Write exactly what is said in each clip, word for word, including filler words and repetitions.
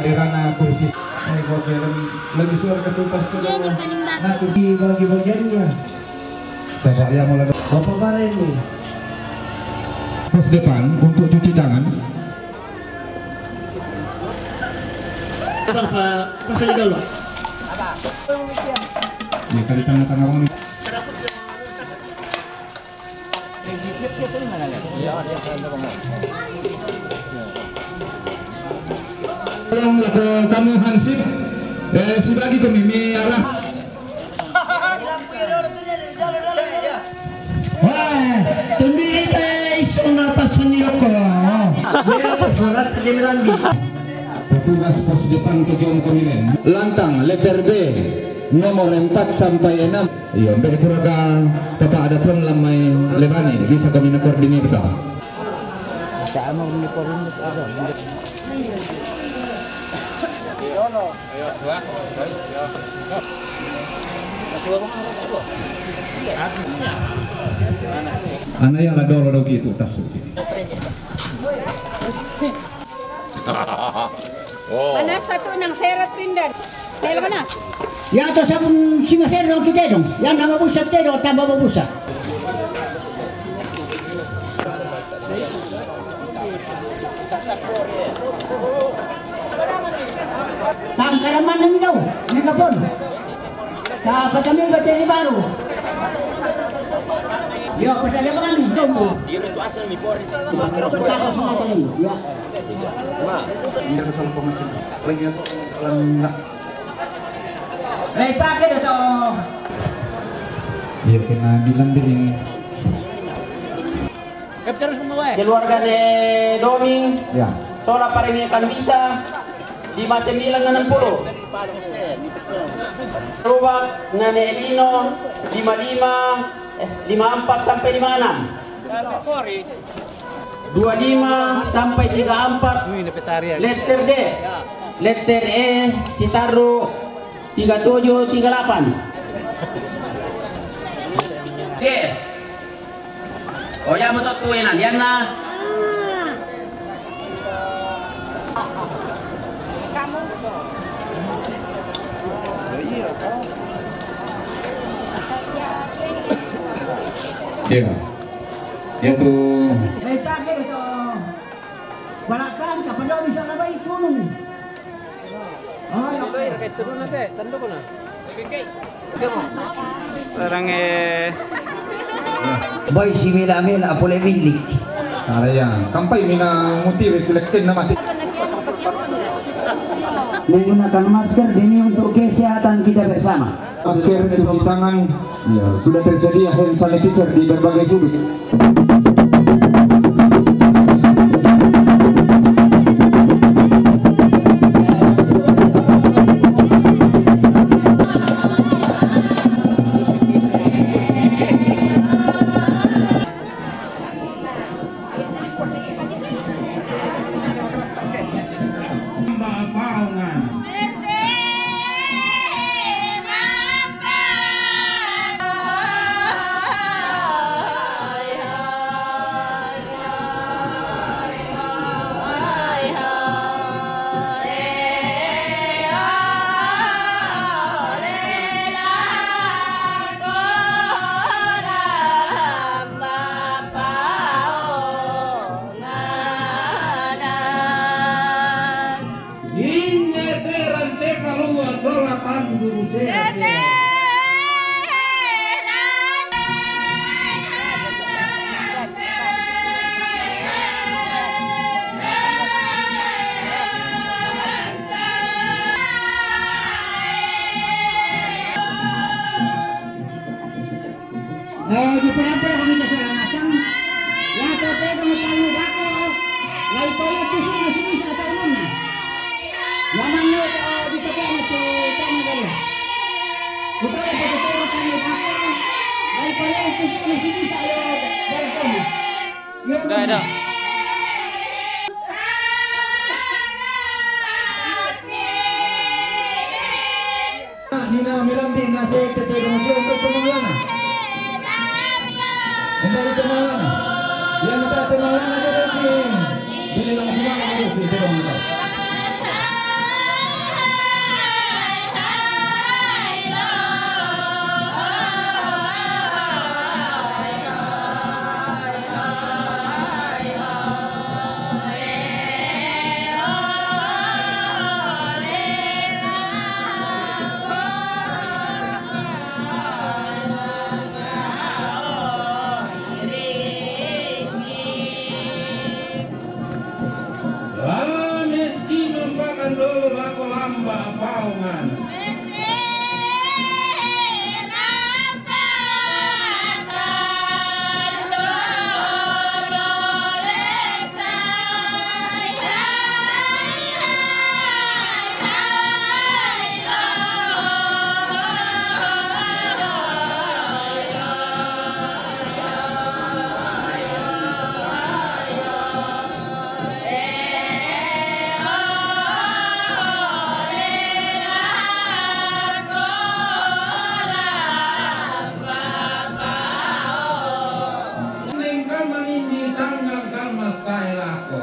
Karena kursi. Saya mau jalan lebih suara ke tuntas ke bawah. Nah, kursi bagi-bagiannya. Bapak yang mulai. Bapak Bareni. Pos depan untuk cuci tangan. Bapak, pasang dulu. Ya, kali tengah-tengah ini. Tolong ke kamu hansip, eh, sibagi kami mi arah. Wah, tembiri teh isong na pasang ni loko. Dia surat di Merambi. Petugas pos depan ke John Konilen. Lantang, letter B, nomor empat sampai enam. Iyo, mbek kuraga papa ada tuan lamai lebani, bisa kami nak koordinir tau. Ana yang ada dolo dogi itu tas suki. Panas satu nang seret pindan. Melo panas. Ya to sabun singa seret dong kita dong. Yang nama busa kita dong tambah busa. Tang kada mana ni dong. Ni kapon. Dapat kami bateri baru. Yo, pasal dia makan dong. Ini ada salah pemasin. Lagi masuk dalam. Lai pake do to. Iya, kena bilang deh ini. Keluarga ne Doni. Ya. Sola parengekan bisa lima sembilan enam puluh. Rubak nane Elino lima lima, eh, lima empat sampai lima enam. Dua lima sampai tiga empat. Letter D. Letter E, Sitaru tiga tujuh, tiga delapan. D. Oh ya, betul tu, Ena. Diana. Iya. Ya tu. Balakang ka padao bisa labai tunun. Sarang, eh. Boy, si Mila Mila, pole milik. Ada ya. Kampai mina mutir itu lekin nama ti. Menggunakan masker demi untuk kesehatan kita bersama. Masker, cuci tangan, ya, sudah tersedia hand sanitizer di berbagai sudut. Inde te rante kalua sola pandu busea. Eh, di perempuan kami keselamatan. Ya, tapi kami tahu bako. Lai pala tusuk nasi bisa tak ulun. Laman ni, eh, di tengah ni tu, tengah ni. Kita ada betul kami bako. Lai pala tusuk nasi bisa ya, dari kami. Ya, dah, dah. Nina Milambi nasi tete dengan jom tu temanglana. Kembali temanglana. Yang kita temanglana dia mungkin bila nak kembali baru kita temanglana. Ning kamma ninni tanggang kamma sae lako.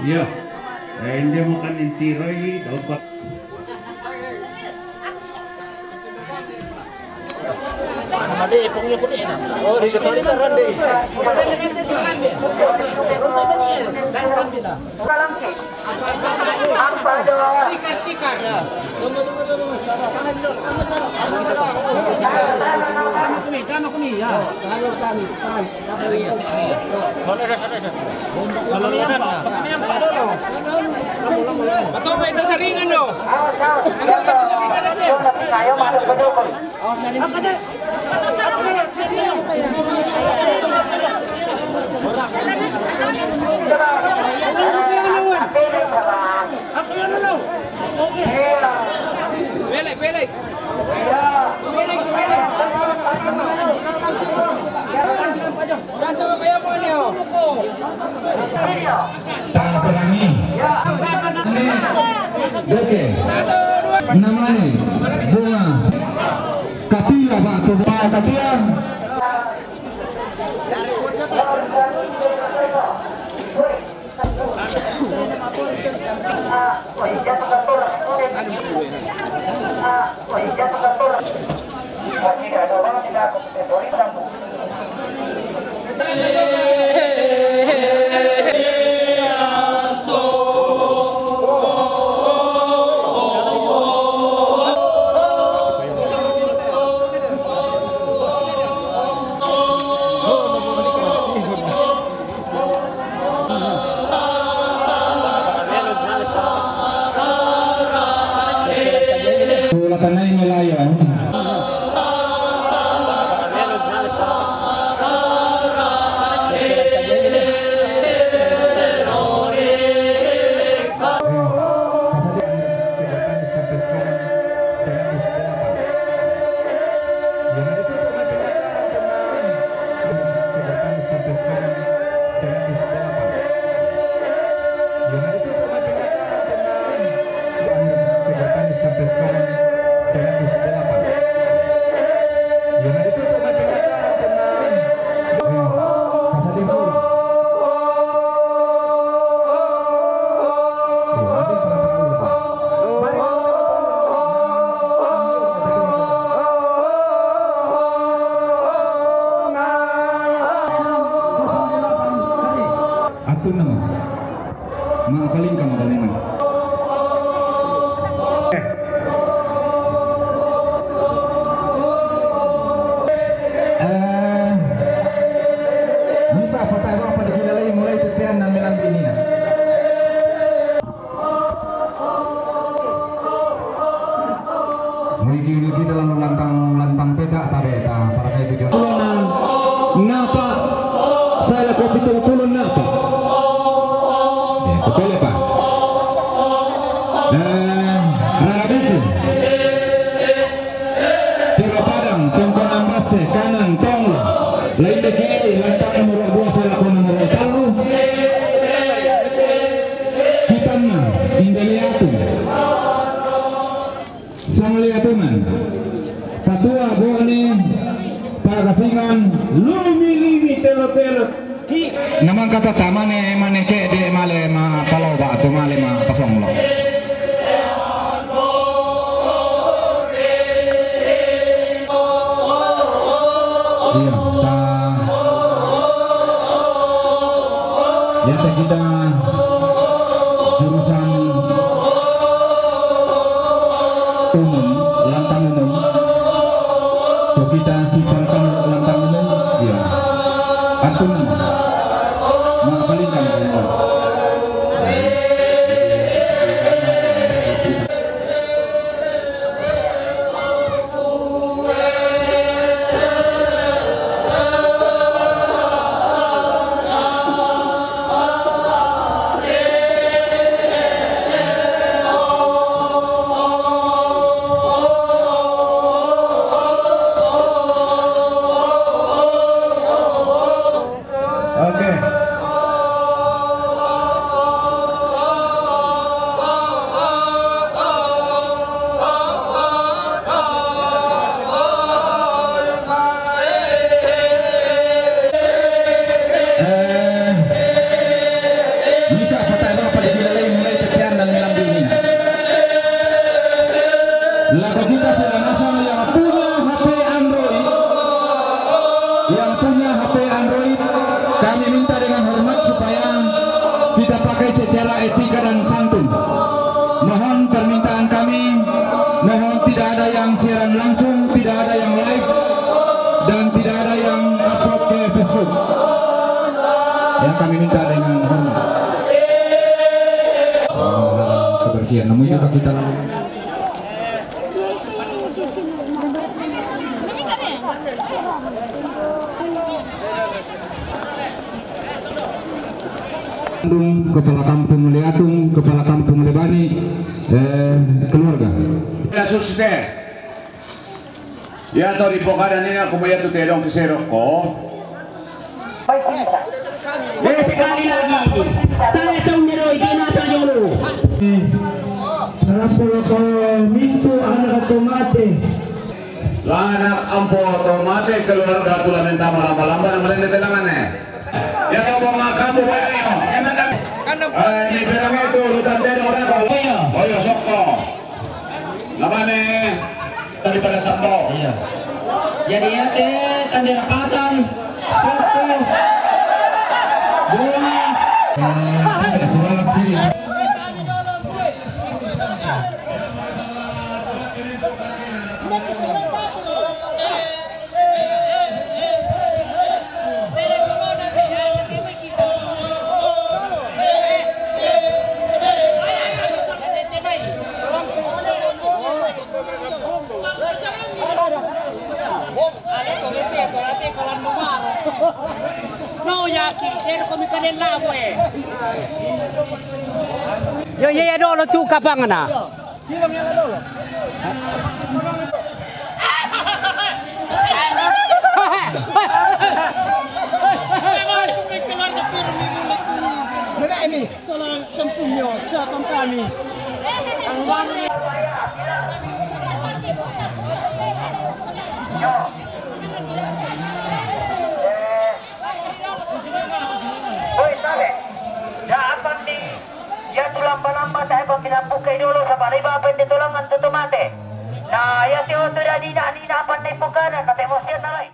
Iya. Eh, inde makan inti roi, dapat. Oh, di sekolah saran deh. Awas, awas. Ayo, masuk pendukung. Coba. Pilih sama. Iya. Pilih, pilih. Iya. Pilih, pilih. Dasar apa ya, Bang, yo? Taperangi. Oke. Satu, dua. Namanya Bunga. Kapila, Pak, tuh, Pak, Katia. Ulatanai melayo. Sampai sekarang seratus delapan. Yang ada itu pemain pendatang, tenang. Kata dia pulang. Atur nama. Makaling ka, makaling. Eh, bisa patai apa dikira lagi mulai tetian dan melang dinina. Muigi-muigi dalam lantang, lantang peta tabe ta para kai tujuan. Napa saya la kopi tu kulon napa? Ya, betul ya, Pak. Dan Rabiku. Tira Padang, tongkon ambase, kanan, tonglo. Lain deki, lantang nomor dua, saya la nomor talu. Na mangkatata mane, mane ke de male ma paloba tu male ma pasonglo. Iya, ta, ya, ta kita jurusan umum, lantang umum. Kita si parakam lantang umum, iya. Antum ma palingkan. Oke. Eh, bisa patah apa di kita lain mulai tetian dan lambi ini. Lagu kita sudah masang yang punya H P Android. Yang punya H P Android, kami minta dengan hormat supaya kita pakai secara etika dan santun. Mohon permintaan kami, mohon tidak ada yang siaran langsung, tidak ada yang live, dan tidak ada yang upload ke Facebook. Yang kami minta dengan hormat. Kebersihan, namun juga kita Kepala Kampung Leatung, Kepala Kampung Lebani, eh, keluarga. Suste. Ya, tori pokada nina kuma ya tu tedong kisero ko. Bai sini sa. Eh, sekali lagi. Tahu tahu nero itu napa jolo. Rampolo ko mintu anak atau mate. Lanak ampo to mate keluarga tu la menta malamba-lamba na malende belangane. Ya to bonga kamu bana yo. Emang kan. Eh, ni belange tu rutan teno ora ko. Iya. Oyo sokko. Namane tadi pada sambo. Iya. Jadi ya te tanda pasang sokko. Bunga. Eh, kurang sini. No, yaki, der ko mi kanen labo e. Yo, ye, ye, dolo tu kapangana. Mana ini? Salah sempurna, siapa kami? Oi, sabe. Ya, apa ni? Ya, tu lamba-lamba, saya pakai lampu ke dulu, sabar, iba apa yang ditulang, antu tu mate. Nah, ya, tio tu dah ni, dah ni, dah apa ni, bukan, kata emosi, salah.